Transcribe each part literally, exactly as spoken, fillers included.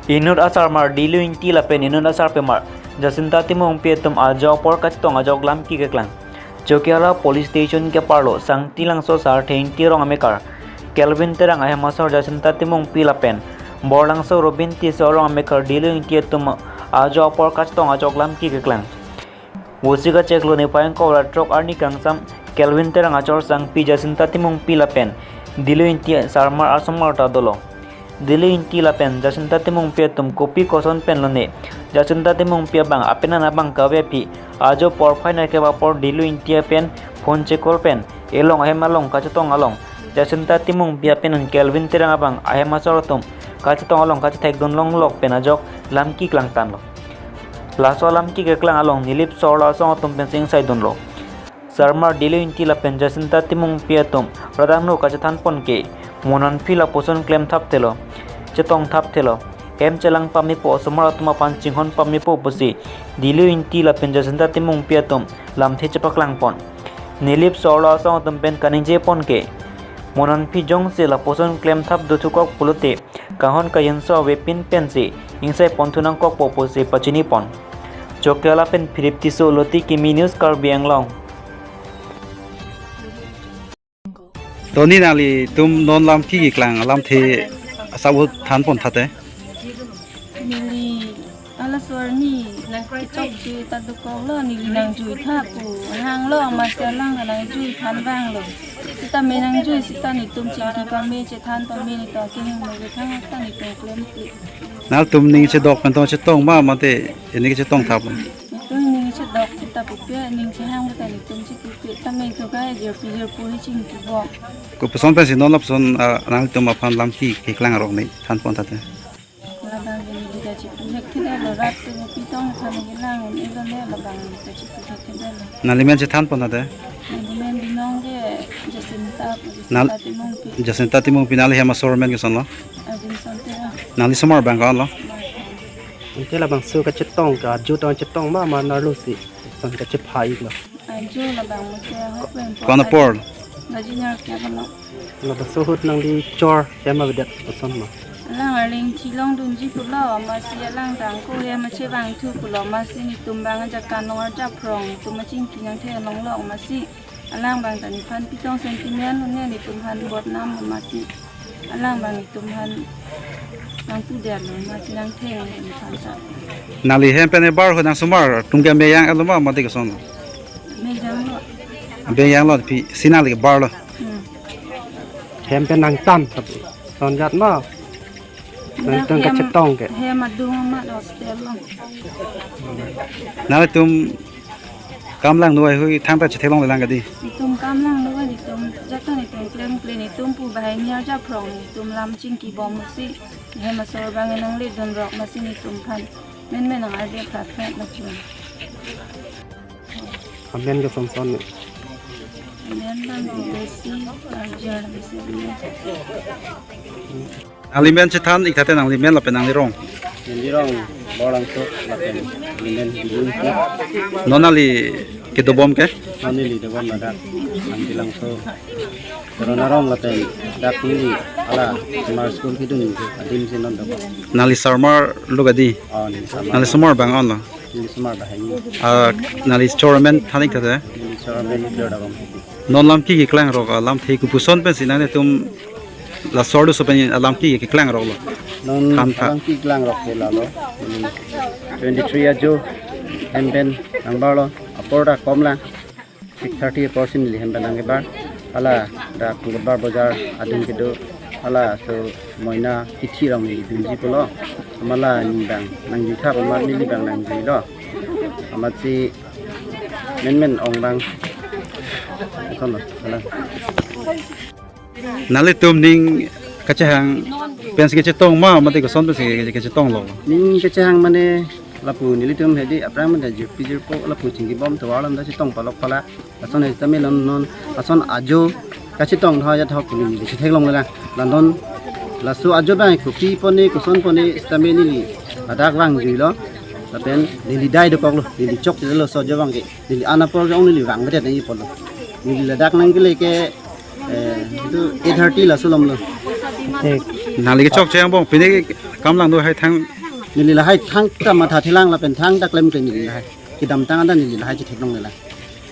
Inut asarmar Dilu Ingti lapen inut asarpimar Jacinta Timungpi atum ajo apor kachetong ajok lam keklang. Chokihola Police Station keparlo Sangti Langso asar Thengti arong amekar Kelvin Terang ahem asor Jacinta Timungpi lapen Borlangso Robin Tisso arong amekar Dilu Ingti atum ajo apor kachetong ajok lam keklang. Vosi kacheklo niphai ingkoi ra throk arni kangsam Kelvin Terang achor sangpi Jacinta Timungpi lapen Dilu Ingti sarmar asomar ta dolo. Dilu Ingti lapen Jacinta Timungpi atum kopi koson pen lone Jacinta Timungpi abang apenan abang kave aphi ajo porphai nerkep apor Dilu Ingti pen phone che-call pen elong ahem along kachetong along Jacinta Timungpi apenan Kelvin Terang abang ahem asor atum kachetong along kachethekdun longlok pen ajok lam keklangtanglo. Laso alam keklang along Nilip Sorlo asong atum pensi ingsaidunlo. Sarmar Dilu Ingti lapen Jacinta Timungpi atum radang nu kachethanpon ke, monanphi lapuson klemthap thelo, chetongthap thelo. Hem chelang pamepo, osomar atum aphan chinghon pamepo pusi Dilu Ingti lapen Jacinta Timungpi atum lamthe chepaklangpon. Nilip Sorlo asong atum pen kaningjepon ke, monanphi jongsi lapuson klemthap dothukok pulote, kahon kayenso avepin pensi ingsaipon thunangkokpo pusi pachinipon. Chokihola pen Philip Tisso, Loti Kimi News, Karbi Anglong. Toni nanglitum non lam keklang lamthe asap ahut thanpon tha te. Neli halaso arni kechokche ta dokoklo, neli nangjuitha pu hanglo, amatsi alang nangjui thanvanglo. Sitame nangjui sita netum chingki pame chethan pame netum kehingno kethang ta netum klemkle. Nangtum ning chedok pen tong chetong ma mate, ning chetongthap? Netum ning chedok sita pupe, ning chehang puta netum chepupe. Tame tu kai jirpi jirpo hi chingkibom. Kopuson pensi non lapuson, ah, nangtum aphan lam keklang arong ni thanpon tha te. Labang ke neli kachipu thekthedetlo, rat tu kopi tong than kelang un-e lo ne, labang neli kachipu thekthedetlo. Nangli men chethanpon tha te? Neli men binong ke Jacinta pu, Nal- Jacinta Timungpi. Jacinta Timungpi. Nangli hem asor men kosonlo? Abinson Terang. Nangli somar abang ko-anlo? Ante labangso kachetong ke ajo tong chetong ma, ma nerlo si son kachephai lo. Ajo labang mate ahok pen ko-an apor? Baji nerkep lo. Labangso ahut nangli chor hem avedet koson ma? Alang arleng chilongdunji pulo, amatsi alang tangko hem achevangthu pulo, amatsi netum abang ajak kanong arjap phrong, netum achingki nangthe longlo, amatsi alang abang ta nephan pitong sentiment lo ne, netum aphan bodnam lo, amatsi alang abang netum aphan nangpudetlo, amatsi nangtheng nephan ta. Nangli hem pen ebar ahut nangsomar atum ke meyang-etlo ma mate koson? Meyanglo. Meyanglo, phi si nangli kebarlo. Hmm. Hem pen nangtan, sonjat ma? Nangtum hem kachetong ke? Hem adung amat hostel lo. Nangtum kam langno ai hui thangta chetheklonglelang kadi? Netum kam langno ai, netum jatang netum klemkle, netum pu banghini arjap phrong, netum lam chingkibom si. Hem asor abang nangledunrok, amatsi netum aphan menmen nang-arde prat prat lapu. Amen ke son son ne? Amen abang ke Besi Arjan, Besi Arjan. Nangli men chethan-ik tha te, nangli men lapen nangli rong? Neli rong Borlangso lapen neli men Dilu Ingti. Non nangli kedobom ke? Non neli dobom ladak Sangti Langso. Corona arong lapen dak neli hala summer school kedun adim si non dobom. Nangli sarmar lo kadi? Oh, neli sarmar. Nangli somar abang ko-anlo? Neli somar abang hini. Ah, nangli chor men than-ik tha te? Neli chor men jor dobom. Non lam keklang rok, ah, lamthe kopuson pensi nangtum la sordo so pen alam keklang rok lo? Non than tha. Alam keklang rok ke lalo. Hmm. Twenty-three ajo hem pen nangbarlo. Apor ta komlang. Six thirty apor si neli hem pen nangkebar. Hala dak Kungkotbar Bazar adung kedo. Halaso moina kithi rong neli dunji pulo. Amat la neli abang nangjuitha, amat neli abang nangjuilo. Amatsi menmen ong abang. Koson lo, hala. Nanglitum ning kachehang pensi kachetong ma, mate koson pensi kachetonglo? Ning kachehang mane lapu nelitum hedi aphrang mane jirpi jirpo lapu chingkibom tovar alam ta chetong palok pala. Lason hedi tame non non lason ajo kachetong tho ajat hok neli chetheklonglelang. La non laso ajo abang kopi pone koson pone sitame neli ladak vangjuilo. Lapen neli dai dokoklo, neli chokchelo laso ajo abang ke. Neli an apor ke ong neli vangvedet nangji pulo. Neli ladak nangkele ke, eh, itu eight thirty laso alam lo. Thik. Nangli kechokche angbong pine kam langno hai thang Neli lahai thangta matha thelang lapen thangta klemkle neli lahai. Kedamtang anta neli lahai chetheklongle lang.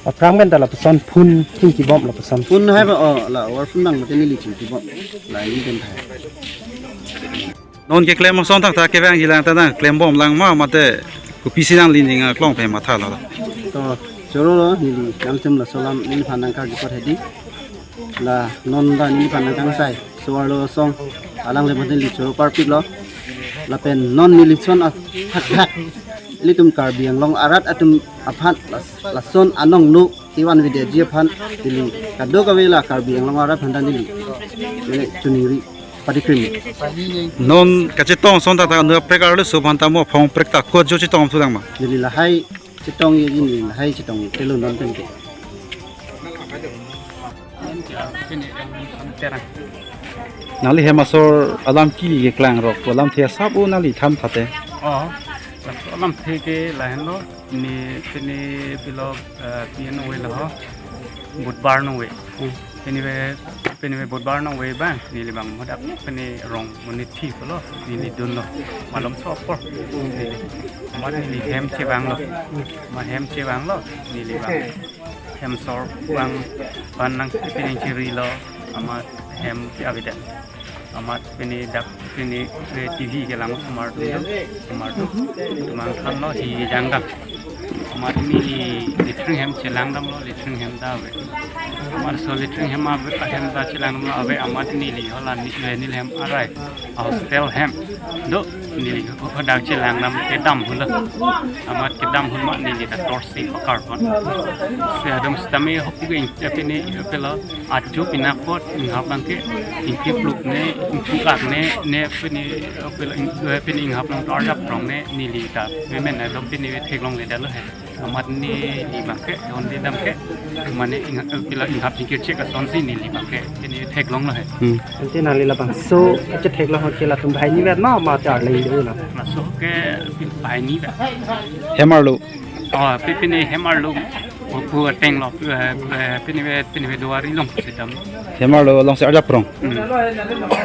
Aphrang pen ta lapuson phun chingkibom lapuson. Phun hai ba, oh, la over phun bang mate neli chingkibom. La ini pen thai. Non keklem ason thakthak kevangji lang ta nangklembom lang ma mate kopisi nanglining aklong pen mathalo. To, choro lo, neli nangtum laso alam neliphan nangkarju apot hedi. La non ta neliphan nangkangsai so-arlo asong alangle mate neli choro parpiklo. Lapen non neli son athakthak ilitum Karbi Anglong arat atum aphan las-, lason anong nu tivan videji aphan neli kadokave la Karbi Anglong arat aphan ta neli mene chuningri patikrim. Non kachetong ason thakthak nu aprek arloso aphan ta mo phong prek ta ko jo chetong thu lang ma? Neli lahai chetongji, neli lahai chetong telo non pen ke. Nangli hem asor alam ki keklang rok, alamthe asap o nangli than thate. Oh, alamthe ke lahenlo, ne pine pilo, eh, pine nongve lo ho, Budbar nongve. Hmm. Pine ve, pine ve Budbar nongve bang, neli bang modak pine rong monit thi pulo, neli dunlo, malomso apor. Neli, amat neli hem chevanglo, amat hem chevanglo, neli bang hem asor bang, bang nang pine chirilo, amat hem ke avedet. Amat pine dak pine, eh, T V kelang osomar atum, osomar atum, atum nangthanlo hi jangdam. Amat neli latrine hem chelangdamlo, latrine hem ta ave. Amat laso latrine hem ave, hem ta chelangdamlo ave, amat neli hala ne, eh, neli hem arai, hostel hem do, neli hadak chelangdam kedam hunlo. Amat kedam hun ma neli ta torch si pakar pon. Si adom sitame hopu ke ing-, eh, pine, eh, pilo, ajo pine apot inghap abang ke ingkipluk ne, ingkukak ne, ne pine, eh, pilo, ing-, eh, pine inghap along ta arjap rong ne, neli ta, memen adom pine ve theklongledetlo he. Amat neli abang ke, don de dam ke, mane ing-, eh, pilo inghap jingkir chek asonsi neli abang ke, pine theklonglo he. Hmm. Ante nangli labangso kachetheklong ke latum banghini vet ma, ma charleng do na? Laso ke banghini vet. Hem arlo. Oh, pi-, pine hem arlo. Pu, pu atenglo, eh, eh, pine ve, pine ve Duari along sitame. Hem arlo alongsi arjap rong. Hmm.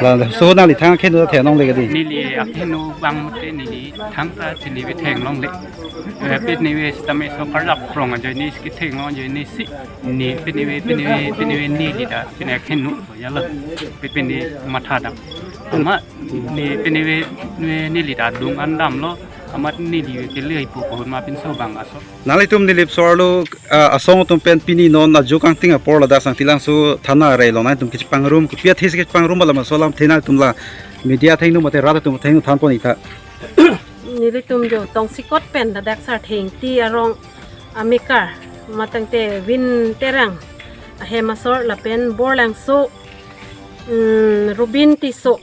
Laso nangli thang akheno theklongle ke di? Neli akheno bang mate neli thangta pine ve theklongle. Eh, pine ve sitame so arjap rong ajoine si ketheklong ajoine si. Ne pine ve, pine ve, pine ve neli ta, pine akheno yalo. Pi-, pine matha dam. Amat ne pine ve, ne, neli ta dung an damlo. Amat neli ve kele ipu pohon ma pinso bang aso. Nanglitum Nilip so-arlo, ah, asong atum pen pini non ajo kangting apor ladak Sangti Langso thana arei along nangtum kechepangrum, kopi athe si kechepangrum alam aso alamthe nangtum la media athengno mate rat atum athengno thanpon ik tha. Nelitum jo Tongsekot pen ladak Sarthe Ingti arong amekar, matangte Vin Terang ahem asor lapen Borlangso, mm, Rubin Tisso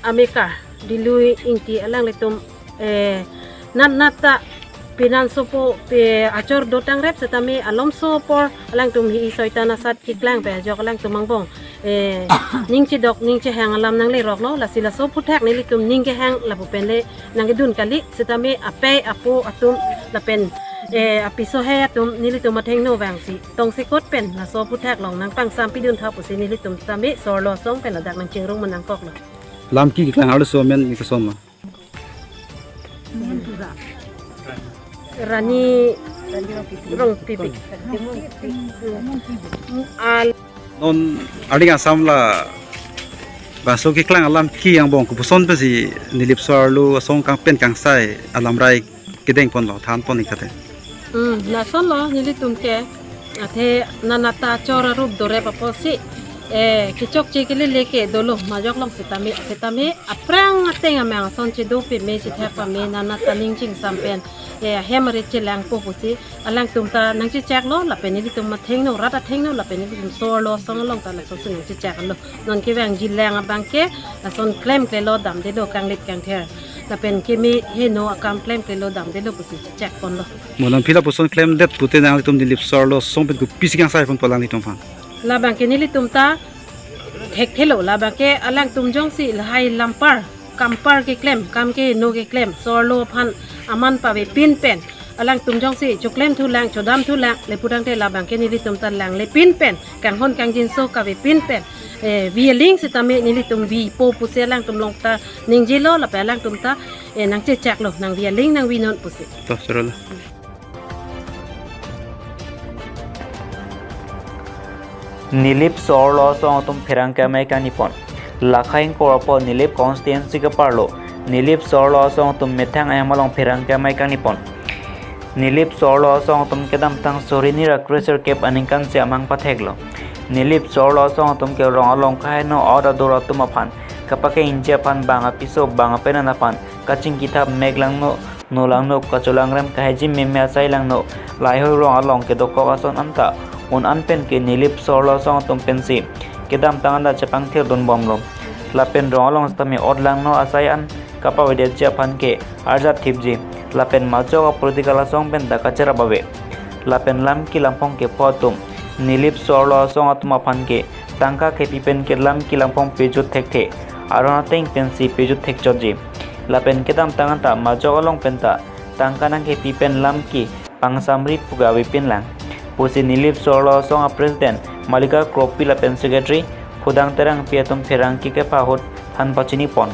amekar, Dilui Ingti alanglitum, eh, nat nat ta pinansopo pe achor dotang rep sitame alomso apor alangtum hi-i soitan asat keklang pe ajok alangtum angbong, eh, ning chedok ning chehang alam nangleroklo, lasi laso aphuthak nelitum ning kehang lapu pen le nangkedun kali sitame apei apo atum lapen, eh, apiso he atum nelitum athengno vangsi Tongsekot pen laso aphuthak along nangpangsam pidun tha pusi nelitum sitame so-arlo asong pen ladak nangchingrung ma nangkoklo. Lam ki keklang arloso amen ni koson ma? Rani Rongpipi. Al- Non arni kangsam labangso keklang alam ki angbong kopuson pensi Nilip so-arlo asong kangpen kangsai alamrai kedengponlo, thanpon ik tha te. Hmm, lasonlo nelitum ke, athe nat nat ta achor arup dorep apotsi, eh, kechokche kelele ke dolo majok along sitame, sitame aphrang ateng amang ason chedo pame chethek pame nat nat ta ning chingsam pen, eh, hem arit chelangpo pusi alangtum ta nangchechaklo lapen nelitum athengno rat athengno lapen nelitum so-arlo asong along ta lasosi nangchechaklo. Non kevangji lang abang ke lason klemklelo damdelo kanglit kangther. Lapen keme heno akam klemklelo damdelo pusi chechakponlo. Mo non phi lapuson klemdet pute nanglitum Nilip so-arlo asong pen kopisi kangsaiponpo alanglitum aphan? Labang ke nelitum ta thekthelo, labang ke alangtum jongsi lahai lampar, kampar keklem, kam keheno keklem, so-arlo aphan aman pavepin pen alangtum jongsi choklem thulang, chodam thulang, lapu tangte labang ke nelitum ta langle pin pen, kanghon kangjinso kave pin pen, eh, vi aling sitame nelitum vipo pusi alangtum along ta ningjelo lapen alangtum ta, eh, nangchechaklo, nangvi aling nangvinon pusi. To, sir lo. Nilip so-arlo asong atum pherangke amei kangnipon. Lakha ingkoi ra pho Nilip constituency keparlo Nilip so-arlo asong atum methang ahem along pherangke amei kangnipon. Nilip so-arlo asong atum kedamtang suri hini ra kresirkep aningkan si amang patheklo. Nilip so-arlo asong atum ke rong along kaheno arat adur atum aphan kapakengji aphan bang apiso bang apenan aphan kachingkithap mek langno, no langno, kacholangrem kahiji meme asai langno, lahei rong along kedokok ason anta un an pen ke Nilip so-arlo asong atum pensi kedamtang anta chepangthirdun bomlo. Lapen rong along sitame ot langno asai an kapavedetji aphan ke arjap thipji. Lapen majok a-political asong pen ta kacherap ave. Lapen lam kelamphong kepho atum Nilip so-arlo asong atum aphan ke tangka kepi pen ke lam kelamphong pejut thekthe. Aron ateng pensi pejut thekchotji. Lapen kedamtang anta majok along pen ta tangka nangkepi pen lam ke pangsamri pu ke avepin lang pusi Nilip so-arlo asong a-president Malika Kropi lapen secretary Khudang Terangpi atum pherangke kepha ahut than pachinipon.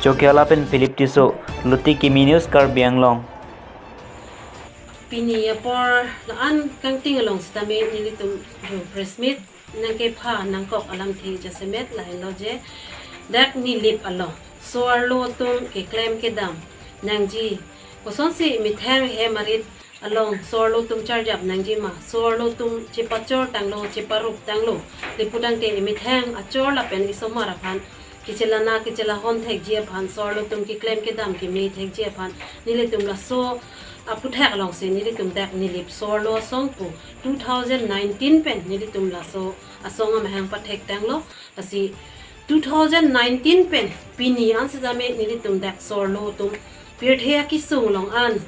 Chokihola pen Philip Tisso, Luti Kimi News, Karbi Anglong. Pini apor la-an kangting along sitame nelitum jo press meet nangkepha nangkok alamthe jasemet lahenlo je dak Nilip along so-arlo atum keklem kedam nangji, kosonsi methang hem arit along so-arlo atum charjap nangji ma, so-arlo atum chepachor tanglo, cheparup tanglo, lapu tangte emethang achor lapen isomar aphan kechelana kechelahon thekji aphan, so-arlo atum keklem kedam keme thekji aphan nelitum laso aphuthak alongsi nelitum dak Nilip so-arlo asong pu two thousand nineteen pen nelitum laso asong amahang pathek tanglo. Lasi two thousand nineteen pen pini an sitame nelitum dak so-arlo atum pirthe akesung along an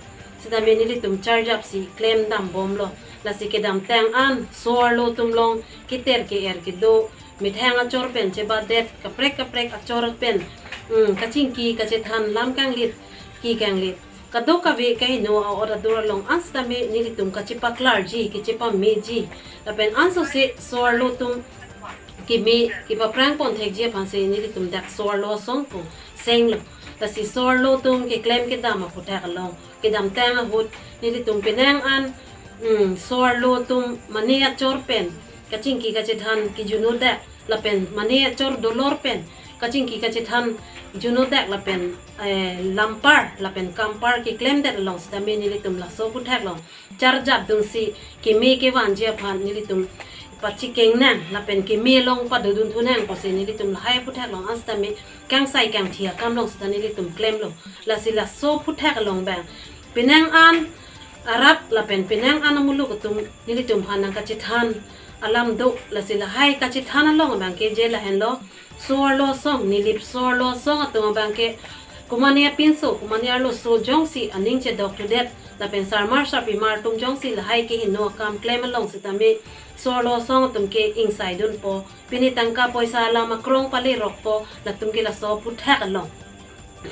sitame nelitum charjapsi klem dam bomlo. Lasi kedamtang an so-arlo atum along keter ke-er kedo, methang achor pen chebadet, kaprek kaprek achor pen, mm, kachingki kachethan, lam kanglit, ki kanglit, kadokave kaheno a-ot adur along an sitame nelitum kachepaklarji, kachepameji. Lapen ansose so-arlo atum keme kepaphrang pon thekji aphansi nelitum dak so-arlo asong pu senglo. Lasi so-arlo atum keklem kedam aphuthak along kedamtang ahut nelitum penang an, mm, so-arlo atum mane achor pen kachingki kachethan kejuno dak lapen mane achor dolor pen kachingki kachethan juno dak lapen, eh, lampar lapen kampar keklemdet along sitame nelitum laso aphuthak along charjapdunsi keme kevanji aphan nelitum pachekeng nang lapen keme along padodun thu nang pusi nelitum lahai aphuthak along an sitame kangsai kangthi akam along sita nelitum klemlo. Lasi laso aphuthak along bang penang an arat lapen penang an amuluk atum nelitum aphan nangkachethan alam do. Lasi lahai kachethan along abang ke je lahenlo, so-arlo asong, Nilip so-arlo asong atum abang ke komane apinso, komane arloso jongsi aning chedok thudet lapen sarmar sarpimar atum jongsi lahai keheno akam klem along sitame so-arlo asong atum ke ingsaidunpo, pini tangka poisa alam akrong palerokpo, latum ke laso aphuthak along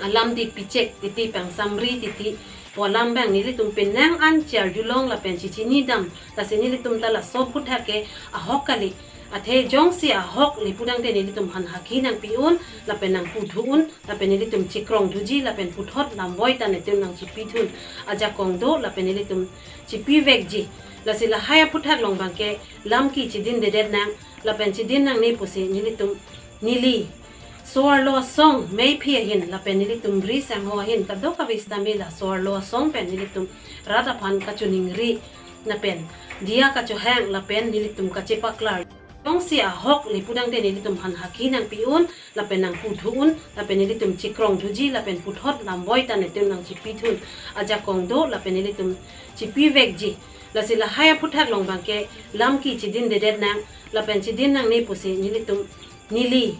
alam di pichek titi, pangsamri titi pu alam bang nelitum penang an chiarjulong lapen chichinidam. Lasi nelitum ta laso aphuthak ke ahok kali. Athe jongsi ahok lapu tangte nelitum aphan haki nangpi-un lapen nangputhu-un lapen nelitum chekrong thuji lapen puthot lamboi ta netum nangchipithu-un, ajakong do lapen nelitum chipivekji. Lasi lahai aphuthak along bang ke lam ke chedindedet nang lapen chedin nangne pusi nelitum neli so-arlo asong meiphi ahin lapen nelitum ri sangho ahin kadokave sitame la so-arlo asong pen nelitum rat aphan kachiningri lapen diya kachohang lapen nelitum kachepaklar. Jongsi ahok lapu tangte nelitum aphan haki nangpi-un lapen nangputhu-un lapen nelitum chekrong thuji lapen puthot lamboi ta netum nangchipithu-un, ajakong do lapen nelitum chipivekji. Lasi lahai aphuthak along bang ke lam ke chedindedet nang lapen chedin nangne pusi nelitum neli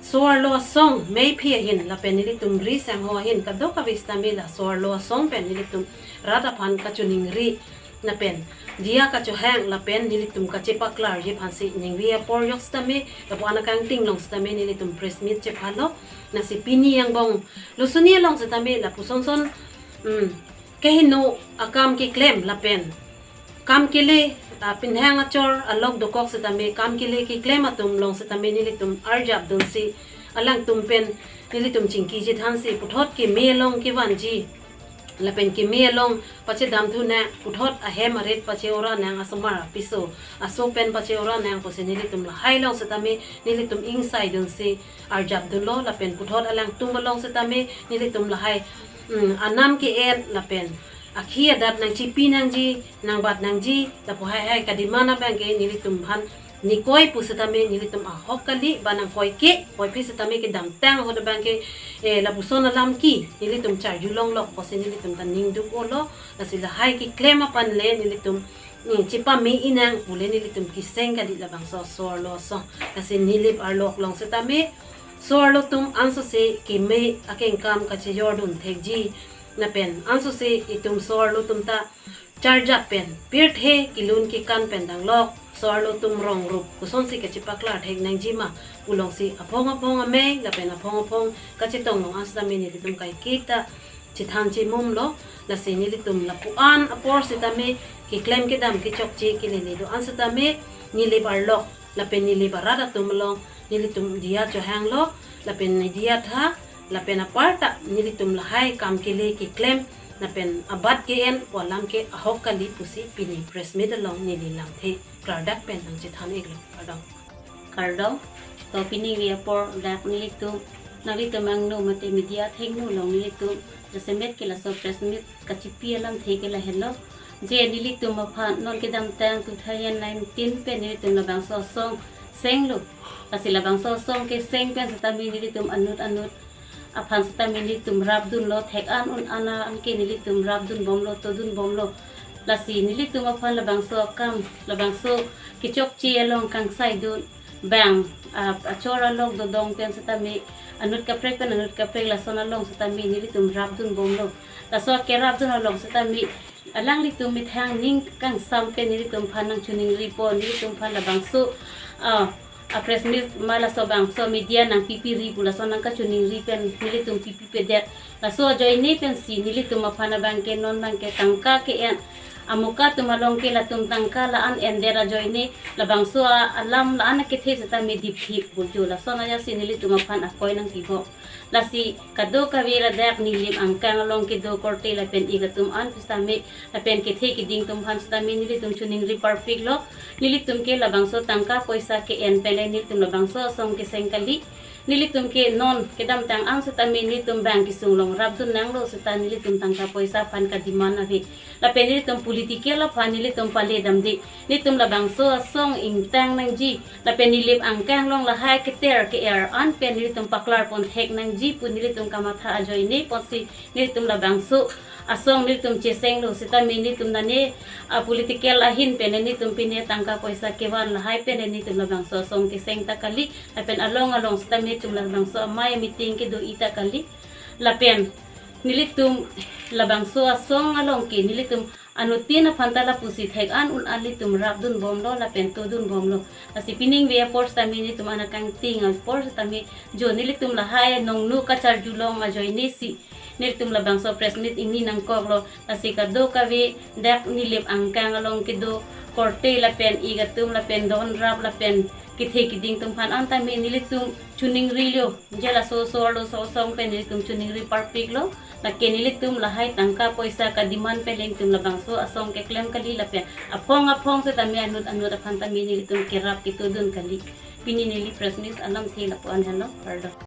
so-arlo asong meiphi ahin lapen nelitum ri sangho ahin kadokave sitame la so-arlo asong pen nelitum rat aphan kachiningri lapen diya kachohang lapen nelitum kachepaklarji aphansi ningve apor yok sitame lapu-an akangting along sitame nelitum press meet chephalo. Lasi pini angbong lusuni along sitame lapuson son, mm, kehingno akam keklem lapen kam kele, ah, pinhang achor alok dokok setame kam kele keklem atum along setame nelitum arjapdunsi alangtum pen nelitum chingki chethansi puthot keme along kevanji lapen keme along pachedamthu nang, puthot ahem arit pache-ora nang, asomar apiso aso pen pache-ora nang pusi nelitum lahai along setame nelitum ingsaidunsi arjapdunlo lapen puthot alangtum along setame nelitum lahai, mm, anam ke-en lapen akhi adat nangchipi nangji, nangbat nangji lapu haihai kademand abangke nelitum aphan nikoi pu setame nelitum ahok kali, ba nangkoike, koiphe setame kedamtang ahut abangke, eh, lapuson alam ke nelitum charjulonglok pusi nelitum ta ningduk-olo. Lasi lahai keklem aphan le nelitum, mm, chepame inang pule nelitum keseng kali labangso so-arlo asong. Lasi Nilip arlo along setame so-arlo atum ansose keme akengkam kachejordun thekji lapen ansose itum so-arlo atum ta charjap pen pirthe kelun kekan pen danglok so-arlo atum rong rup kosonsi kachepaklar thek nangji ma pu alongsi aphong aphong amei lapen aphong aphong kachetong along an setame nelitum kaiketa chethan chemumlo. Lasi nelitum lapu-an apor setame keklem kedam kechokche kelele do-an setame Nilip arlo lapen Nilip arat atum along nelitum diya chohanglo lapen diya tha lapen aparta nelitum lahai kam kele keklem lapen abat ke-en pu alam ke ahok kali pusi pini press meet along neli lamthe klardak pen nangchethan-iklo. Kardom. Kardom. To pini ave apor dak nelitum, nanglitum angno mate media athengno along nelitum jasemet ke laso press meet kachipi alamthe ke lahenlo. Je nelitum aphan non kedamtang two thousand nineteen pen nelitum labangso asong senglo. Lasi labangso asong keseng pen setame nelitum anut anut aphan setame nelitum rapdunlo, thek an un an an ke nelitum rapdunbomlo, todunbomlo. Lasi nelitum aphan labangso akam, labangso kechokche along kangsaidun bang, ah, achor alok dodong pen setame anut kaprek pen anut kaprek lason along setame nelitum rapdunbomlo. Laso kerapdun along setame alanglitum methang ning kangsam pen nelitum aphan nangchoningripo, nelitum aphan labangso, ah, a press meet ma laso bangso media nangpipiri pu laso nangkachoningri pen nelitum pipipedet. Laso ajoine pensi nelitum aphan abangke non abangke tangka ke-en, amuka atum along ke latum tangka la-an endet ajoine labangso a-, alam la-an akethe setame dipthip burjo. Laso naya si nelitum aphan akoi nangpibo. Lasi kadokave ladak Nilip angkang along kedo korte lapen ik atum an pu setame lapen kethe keding atum aphan setame nelitum choningri parpiklo. Nelitum ke labangso tangka poisa ke-en pen le nelitum labangso asong keseng kali. Nelitum ke non kedamtang an setame nelitum bang kesung along rapdun nanglo seta nelitum tangka poisa aphan kademand ave. Lapen nelitum political aphan nelitum paledamde. Nelitum labangso asong ingtang nangji. Lapen Nilip angkang along lahai keter ke-er an pen nelitum paklarpon thek nangji pu nelitum kamatha ajoine ponsi nelitum labangso asong nelitum chesenglo setame nelitum nane a political ahin pen nelitum pine tangka poisa kevan lahai pen nelitum labangso asong keseng ta kali. Lapen along along setame nelitum labangso amei meeting kedo-i ta kali. Lapen nelitum labangso asong along ke nelitum anuttin aphan ta lapusi thek an un an nelitum rapdunbomlo lapen todunbomlo. Lasi pining ave apor setame nelitum an akangting apor setame jo nelitum lahai nongnu kacharjulong ajoine si nelitum labangso press meet ingni nangkoklo. Lasi kadokave dak Nilip angkang along kedo korte lapen ik atum lapen donrap lapen kethe keding atum aphan an tame nelitum choningrilo. Je laso so-arlo so asong pen nelitum choningri parpiklo. Lake nelitum lahai tangka poisa kademand pen le nelitum labangso asong keklem kali lapen aphong aphong setame anut anut aphan tame nelitum kerap ketodun kali. Pini neli press meet alamthe lapu-an henlo. Kardom.